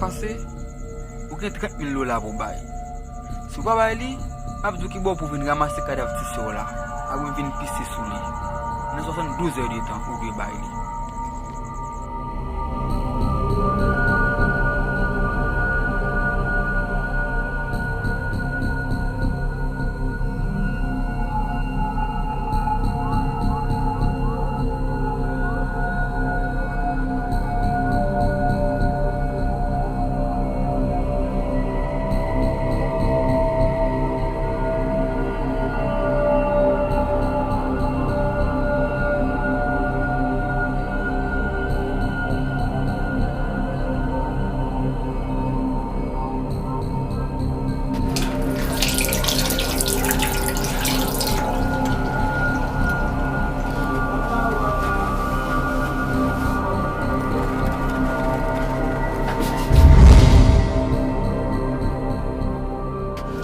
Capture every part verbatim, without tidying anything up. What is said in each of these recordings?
Panse, ou gen trant mil dola pou bay. Si w pa bay li, m ap di w ki bò pou w vin ranmase kadav ti sè w la, apre m vin pise sou li. Nan swasanndouz èdtan, ou dwe bay li.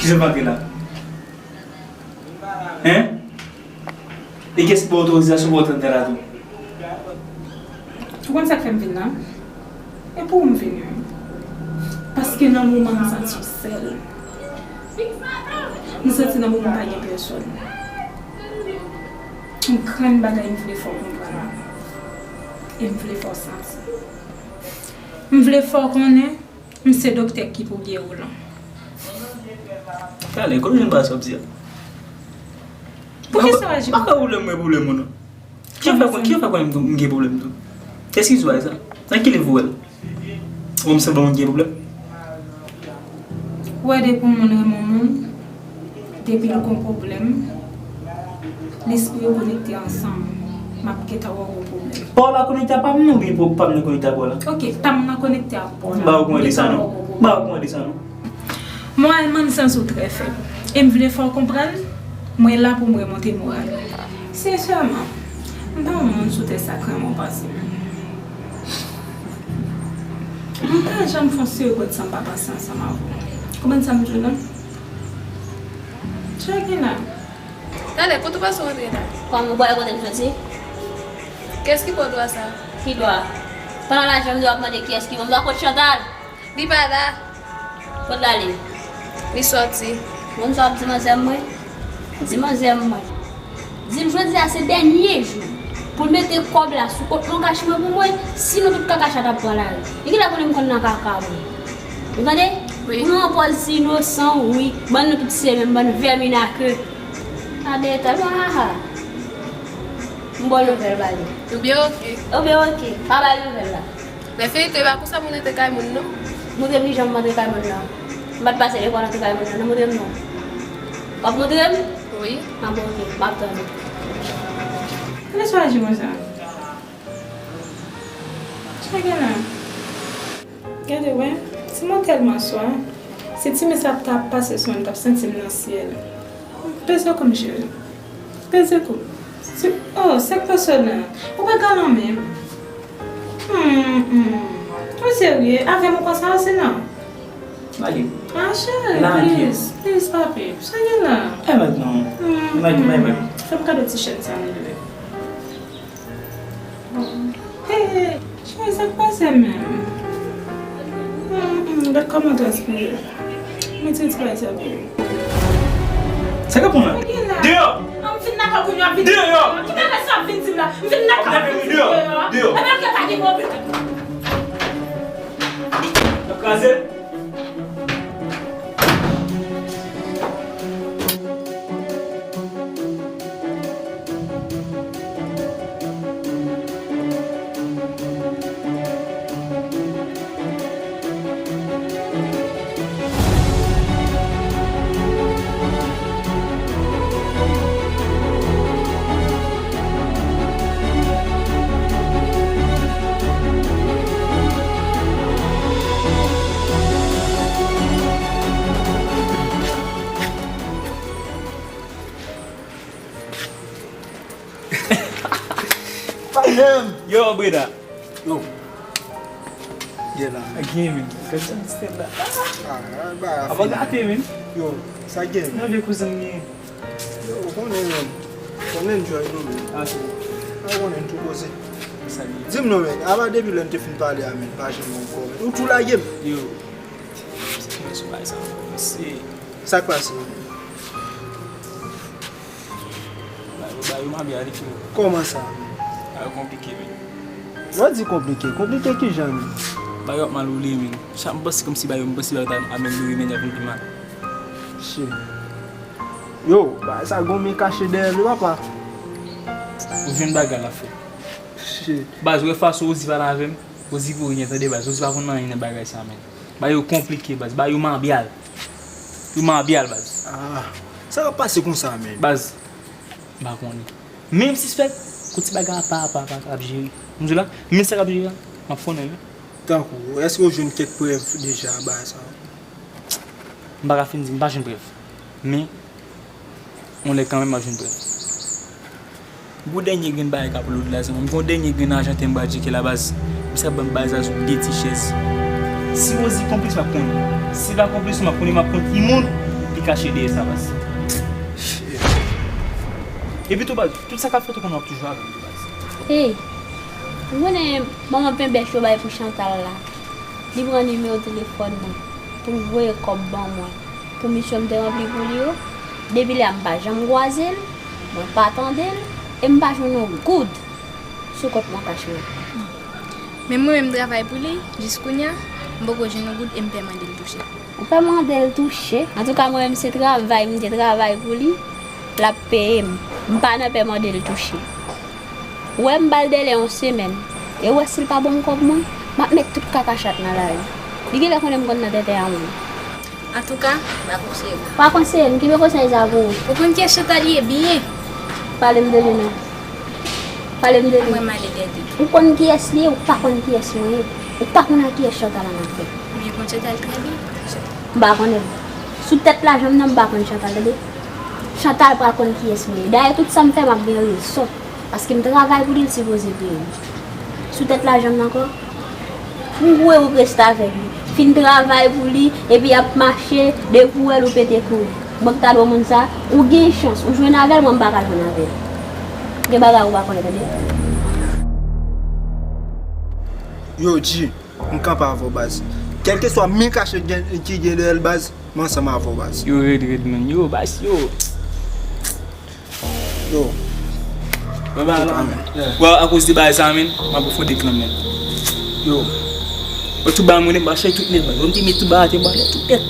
Kisa w ap di la? Hein? E kiyès ki ba w otorizasyon pou w rantre anndan la tou? Ou konn sa k fè m vin la? E pou ou m vini wi. Paske nan moman m santi w sèl. M santi nan moman m pa gen pèsòn. Yon grenn bagay m vle fè w konprann. E m vle fè w santi. M vle fè w konnen. M se doktè ki pou geri w lan. Talè, kote w jwenn bagay sa w ap di a? Poukisa w aji konsa? Pa ka pwoblèm mwen pwoblèm ou non. Ki fè konn, ki fè konn m gen pwoblèm tou? Eskize w sa. Nan ki liv ou wè l? Ou wè m sanble yon moun ki gen pwoblèm? Ou wè depi yon moun renmen yon moun, depi l gon pwoblèm, lespri yo konekte ansanm, m ap gentan wè w gon pwoblèm. Pa w la konekte a pa m nan oubyen pa m nan konekte a pa w la? Ok, pa m nan konekte a pa w la. M pa w konn de sa non. M pa w konn de sa non. Mòralman, m santi w trè fèb. E m vle fè w konprann, mwen la pou m remonte moral ou. Sensèman, m pa yon moun sou tè sa k renmen w pase m. M pa janm fè yon sere kote san m pa pase ansanm avè w. Konprann sa m di w lan? Sa gen la? Talè, kote w pase w antre la? Kòman w pa wè kote m soti? Kiyès ki ba w dwa sa? Ki dwa? Pandan lajan m di w ap mande kiyès ki ban m dwa kot Chantal? Li pa la. Kot l ale? Li sòti. Bon, sa w ap di manzè m mwen? Di manzè m mwen. Di l jodi a se dènye jou pou l mete kòb la sou kont longash mwen pou mwen, sinon tout kaka chat ap pran lari. Li genlè konnen m konn nan kaka mwen. Ou tande? Wi. Ou nan yon pòz inosan, wi. Bann nou tout se menm, bann vèmin a ke. A bètè, bon, ha, ha. M ba w nouvèl, bali. Oubyen oke. Oubyen oke. Pa bay nouvèl la. Lè finite, pa konsa moun antre kay moun non. Montre m kijan m antre kay moun nan. M pa t pase lekòl antre kay moun nan, non, montre m non. W ap montre m? Wi. A bon, oke, m ap tann ou. Kilè sa w aji konsa? Sa gen la? Gade, wè, si mwen tèlman swa, si ti mesye ap ta ap pase sou mwen, m t ap santi m nan syèl. Peze kou m, cheri. Peze kou. Si, oh, sa k pase w la? Ou pa galan menm. Hmm, hmm. Ou serye? Avè m ou konsa, sinon? Lage. Ah, cheri, please, please, papi. Sa gen la? Ay, mèt non. Hmm, hmm. Fè m kado ti chèn sa, ann rele. Hey, cheri, sa k pase menm? Hmm, hmm, gad kòman w transpire. Mete ti bagay sa pou ou. Sa k ap pran la? Deyò! An, m fin lakòl kounye a, vin deyò! Ki bagay sa w ap vin di m la? M fin lakòl, ap vin di m deyò? Deyò! Deyò! Epi anke pa gen pwoblèm. L ap kraze. Yo, Breda. Yo. Yeah, la. A gen, men. Gade sa misye la. Ah, ba, apa gate, men. Yo, sa gen? Nan vye kouzin m gen. Yo, ou konnen, men. Konnen enjoy nou, men. Ah, se bon. Ah, ou konnen tou koze. Di m non, men, apa depi lè n te fin pale a, men, pa janm ankò, men. Ou tou lage m. Yo, se fini sou bagay sa. Se Sa k pase? Bagay yo, bagay yo mabye a, li fini. Kòman sa, men? Bagay yo konplike, men. Lè w di konplike, konplike kijan, men? Bagay yo ap mal woule, men. Chak m panse kòmsi bagay yo, m panse bagay yo ta amelyore, men y ap vin pi mal. Shit. Yo, bagay sa gon men kache dèyè l wi, papa. Ou jwenn bagay la fè. Shit. Baz, ou wè fason Ozi pale avè m? Ozi pou ryen, tande, baz. Ozi pa konn anyen nan bagay sa, men. Bagay yo konplike, baz. Bagay yo mabyal. Yo mabyal, baz. Ah, sa k ap pase konsa, men? Baz, m pa konnen. Men m sispèk, gon ti bagay apa, apa, apa k ap jere. M di w la, men sa k ap jere a, m ap konnen, wi. Tankou, èske w jwenn kèk prèv deja a bagay sa? M pa ka fin di, m pa jwenn prèv. Men, yon lè kanmenm, m ap jwenn prèv. Gon dènye grenn bagay k ap lode la, zanmi m. Gon dènye grenn ajan tè m pral tcheke la, baz. Misye ap ban m bagay sa sou de ti chèz. Si Ozi konplis, m ap konnen. Si l pa konplis, m ap konnen, m ap konn ki moun ki kache dèyè sa, baz. Epi tou, baz, tout sa k ap fèt, ou konnen w ap toujou avè m, baz. Hey, ou konnen manman pen bèf yo bay pou Chantal la? Li pran nimewo telefòn mwen pou l voye kòb ban mwen pou misyon m te ranpli pou li yo. Depi lè a m pa janm kwaze l, mwen pa tande l, e m pa jwenn yon goud sou kont mwen kach mwen. Men mwen menm m travay pou li, jis kounye a, m poko jwenn yon goud e m pè mande l touche. Ou pè mande l touche? Antouka mwen menm se travay m te travay pou li, l ap peye m. M pa nan pè mande l touche. Ou wè m ba l dèle yon semèn. E ou wè si l pa ban m kòb mwen, m ap met tout kaka chat nan lari. Li genlè konnen m konn nan tètè a mwen. Antouka, m pa konseye w. Pa konseye m, kenbe konsèy sa pou ou. Ou konn kiyès Chantal ye byen. Pale m de li non. Pale m de li. Mwen malelè tou. Ou konn kiyès li ye, ou pa konn kiyès mwen ye. Ou pa konn ak kiyès Chantal an afè. Men konn Chantal trè byen. M pa konnen l. Sou tèt lajan m nan, m pa konn Chantal, tande. Chantal pral konn kiyès mwen ye. Dayè, tout sa m fè, m ap gen rezon. Paske m travay pou li, l sipoze peye m. Sou tèt lajan m nan ankò, m wè ou reste avèk li. Fin travay pou li, epi ap mache, depi w wè l, ou pete kouri. Mwen k ta dwe moun sa, ou gen chans, ou jwenn avè l, mwen m pa ka jwenn avè l. Gen bagay ou pa konnen, tande. Yo, G, m kanpe avè w, baz. Kèlkeswa men kache gen, ki gen dèyè l, baz, m ansanm avè w, baz. Yo, red, red, man. Yo, baz, yo. Yo. Mwen ba la, man. Bro, akoz de bagay sa, man, m ap fon de klan, man. Yo. Yo, tout bagay mwen, m pa chay tout nèg, man. Yo, m te met tout bagay atè, m ba tout nèg.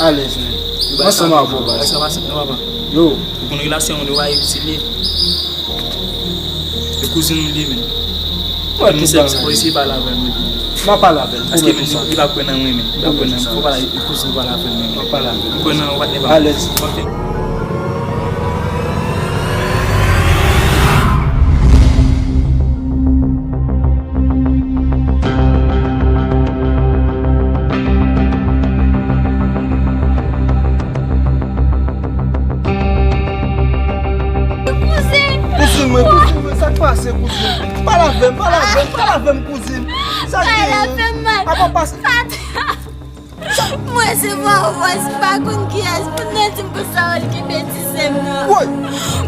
Alèz, man. Yo, bagay sa, ansanm avè w, baz. Bagay sa pa senp non, papa. Yo. Ou konn relasyon mwen, yo, pa itil ye. E kouzin m li ye, man. Mwen, tout bagay. Fò eseye pale avè l, man. M ap pale avè l. Paske, man, li pa kwè nan mwen, man. Li pa kwè nan mwen. Fò pale, e kouzin pale avè l, man. M ap pale avè l. M kwè nan ou pa t nèg pa. Alèz. Ok. Kouzin mwen, kouzin mwen, sa k pase, kouzin? Pale avè m, pale avè m, pale avè m, kouzin. Sa k genyen? Apa pase. Mwen se Vovòs, m pa konn kiyès moun nan di m konsa, w al kenbe ti sè m nan. Woy!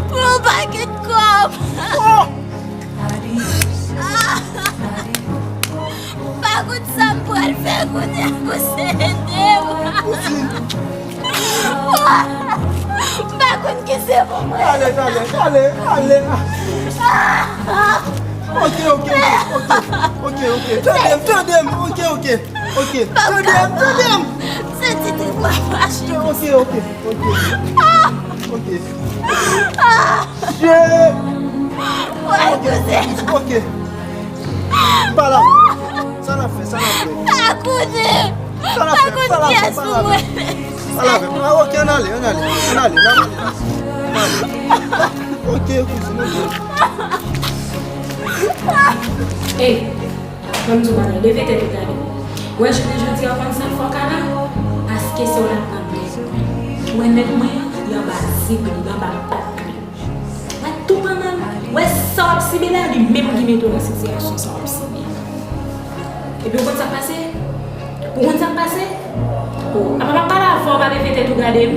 Pou yon pakèt kòb. Oh! Ah! M pa konn sa m pral fè kounye a, Bondye ede m. Kouzin! M pa konn ki se pou mwen. Ale, ale, ale, ale. Ah! Ok, ok, ok, ok, ok, ok. Tande m, tande m, ok, ok. Ok, tande m, tande m. Se ti trik mwen fache. Ok, ok, ok. Ok. Shit. Wè, kouzin. Ok. Pa la. Sa n ap fè, sa n ap fè. Pa konnen. Sa n ap fè, pa la, pa la. Pa la, pa la. Ah, ok, ann ale, ann ale. Ann ale, ann ale. Ann ale. Ok, kouzin, ok. Ey, ban m di w bagay, leve tèt ou gade. Ou wè jounen jodi a, ou konn sa k fè w kaba? Paske se w l ap pran plen. Ou wè nèg mwen an, li anba zip li, li anba pat li. Wè tou pandan l, wè sa w ap sibi la, li menm ki mete w nan sitiyasyon sa w ap sibi. Epi ou konn sa k pase? Ou konn sa k pase? O, apa m ap pale avè w, pa leve tèt ou gade m?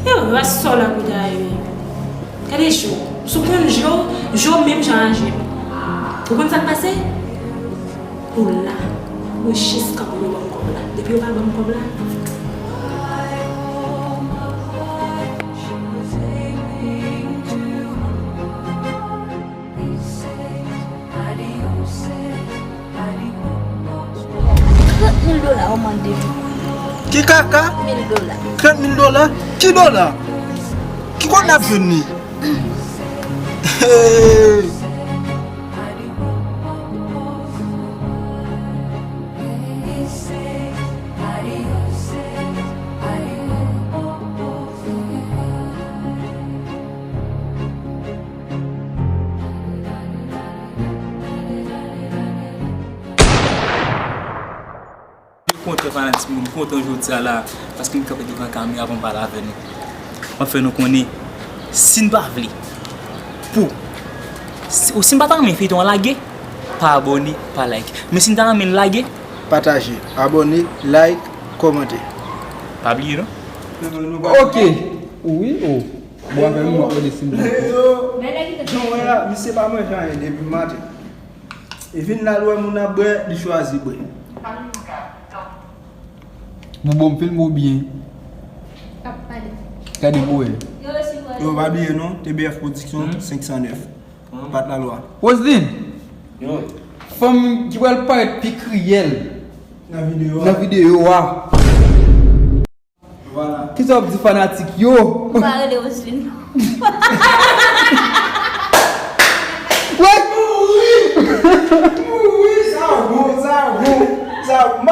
Yo, ras sa w la pou ta ye. Gade Jo. Si w konn Jo, Jo menm jan a je m. Ou konn sa k pase? Ou la. Ou jis kanpe pou yo ban m kòb la. Depi yo pa ban m kòb la. Trant mil dola ou mande m. Ki kaka? Mil dola. Trant mil dola? Ki dola? Ki kote n ap jwenn li? Hey! M kontan fanatik mwen, m kontan jodi a la, paske m kanpe devan kamera pou m pale avè nou. M ap fè nou konnen, si n pa vle, pou, si, ou si n pa ta renmen feyton an lage, pa abòne, pa like. Men si n ta renmen l lage, pataje, abòne, like, kòmante. Pa bliye non. Ok. Wi, oh. Bon, avè m, m ap mande si m. Jan w wè a, misye pa manje anyen depi maten. Li vin la, l wè moun ap bwè, li chwazi bwè. Pou bon m film oubyen? Ap pale. Gade pou wè. Yo, pa bliye non, T B F Production, senk san nèf. Pat Lalwa. Roseline, fanm ki pral parèt pi kriyèl nan videyo a. Nan videyo a. Vwala. Kisa w ap di fanatik yo? Ou pa rele Roseline. Wè! Mouri! Mouri! Sa bon, sa bon, sa bon.